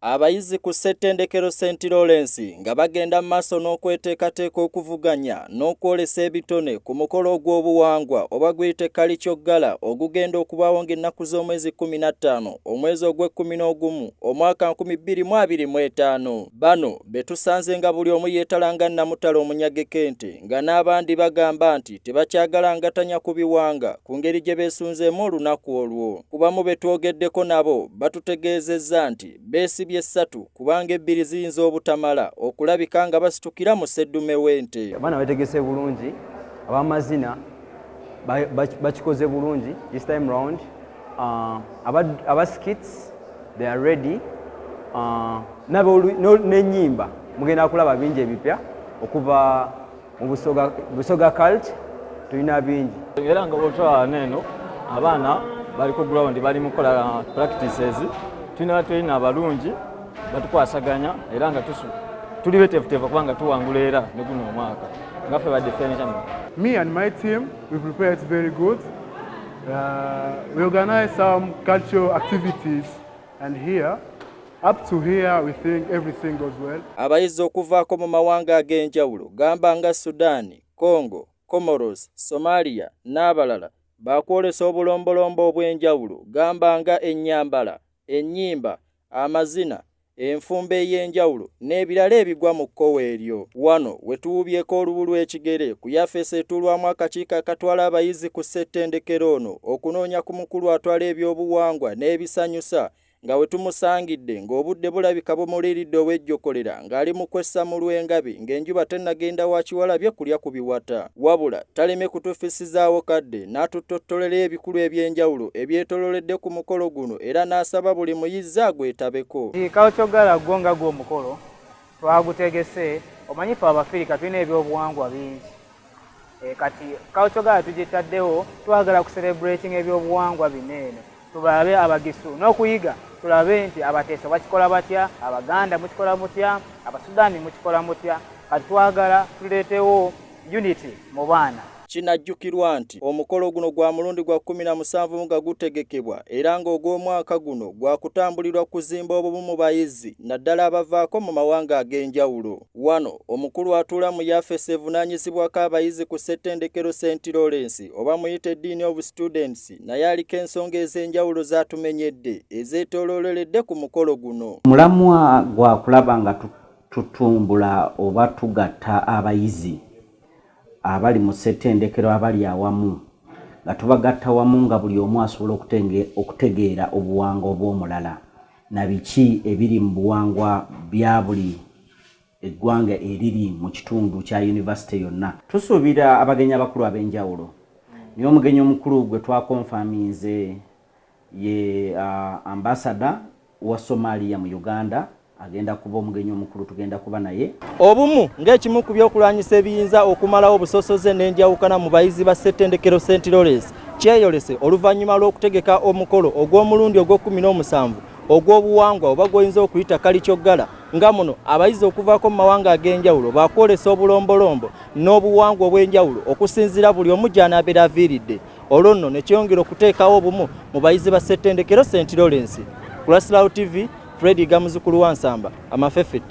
Abayizi ku ssettendekero St Lawrence nga bagenda mu maaso n'okweteekateeka okuvuganya n'okwolesa ebitone ku mukolo ogw'obuwangwa oba guyite Cultural Gala ogugenda okubaawo ng'ennaku z'omwezi 15 omwezi ogw'ekkumi n'ogumu omwaka 2025. Bano be tusanze nga buli omu yeetala nga nnamutale omunyageko ente nga n'abandi bagamba nti tebakyagala ngatanya ku biwanga ku ngeri gye beesunzeemu olunaku olwo. Ku bamu be twogeddeko nabo batutegeezezza nti beesibye ssatu kubanga ebbiri ziyinza obutamala okulabika nga basitukira mu sseddume w'ente. Abaana betegese bulungi, abamazina bakikoze bulungi this time round. Aba skits, they are ready. N'ennyimba mugenda kulaba bingi ebipya okuva mu Busoga culture, tulina bingi. Era nga bwotwala neeno abaana bali ku ground, bali mu kukola practices. Tulina batulina abalungi batukwasaganya era nga tuli beteefuteefu kubanga tuwangula era ne guno omwaka nga ffe ba defending. Me and my team, we prepared very good. We organize some cultural activities and here, up to here, we think everything goes well. Abayizi okuvaako mu mawanga ag'enjawulo gamba nga Sudan, Congo, Comoros, Somalia n'abalala baakwolesa obulombolombo obw'enjawulo gamba nga ennyambala, ennyimba, amazina, enfumba ey'enjawulo n'ebirala ebigwa mu kkowe eryo. Wano we tuwubyeko olubu lw'ekigere ku yafeesi etuulwamu akakiiko akatwala abayizi ku ssettendekero ono okunoonya ku mukulu atwala ebyobuwangwa n'ebisanyusa nga we tumusangidde ng'obudde bulabika bumuliiridde ow'ejjokolera ng'ali mu kwessa mu lw'engabi ng'enjuba tennagenda wa kiwalabye kulya ku biwata, wabula taleme kutufissizaawo kadde n'atutottolera ebikulu eby'enjawulo ebyetoololedde ku mukolo guno era n'asaba buli muyizi agwetabeko. Cultural Gala gwo nga gw'omukolo twagutegese, omanyi ffe Abafirika tulina ebyobuwangwa bingi. Kati Cultural Gala tugitaddewo twagala ku celebrating ebyobuwangwa bino eno, tulabe Abagisu n'okuyiga, tulabe nti Abateeso bakikola batya, Abaganda mukikola mutya, Abasudaani mukikola mutya. Kati twagala tuleetewo unity mu baana. Kinajjukirwa nti omukolo guno gwa mulundi gwa 17 nga gutegekebwa era ng'ogw'omwaka guno gwakutambulirwa kuzimba obumu mu bayizi naddala abavaako mu mawanga ag'enjawulo. Wano omukulu atuula mu yafesi evunaanyizibwako abayizi ku ssettendekero St Lawrence oba muyite Dean of Students naye aliko ensonga ez'enjawulo z'atumenyedde ezeetoolooleredde ku mukolo guno. Mulamwa gwa kulaba nga tutumbula oba tugatta abayizi abali mu ssettendekero abali awamu nga tubagatta wamu nga buli omu asobola okutegeera obuwangwa obw'omulala na biki ebiri mu buwangwa bya buli eggwanga eriri mu kitundu kya yunivasite yonna. Tusuubira abagenyi abakulu ab'enjawulo, naye omugenyi omukulu gwe twakonfaminze ye ambasada wa Somalia mu Uganda, agenda kuba omugenyi omukulu, tugenda kuba naye. Obumu ng'ekimu ku byokulwanyisa ebiyinza okumalawo obusosoze n'enjawukana mu bayizi ba ssettendekero St Lawrence kyeyolese oluvannyuma lw'okutegeka omukolo ogw'omulundi ogw'o-17 ogw'obuwangwa oba gw'oyinza okuyita Cultural Gala, nga muno abayizi okuvaako mu mawanga ag'enjawulo bakwolesa obulombolombo n'obuwangwa obw'enjawulo okusinziira buli omu gy'anaabeera aviiridde. Olwo nno ne kyongera okuteekawo obumu mu bayizi ba ssettendekero St Lawrence. Ku Lasilawo TV, Fred Gamuzukulu wa Nsamba, Amafefette.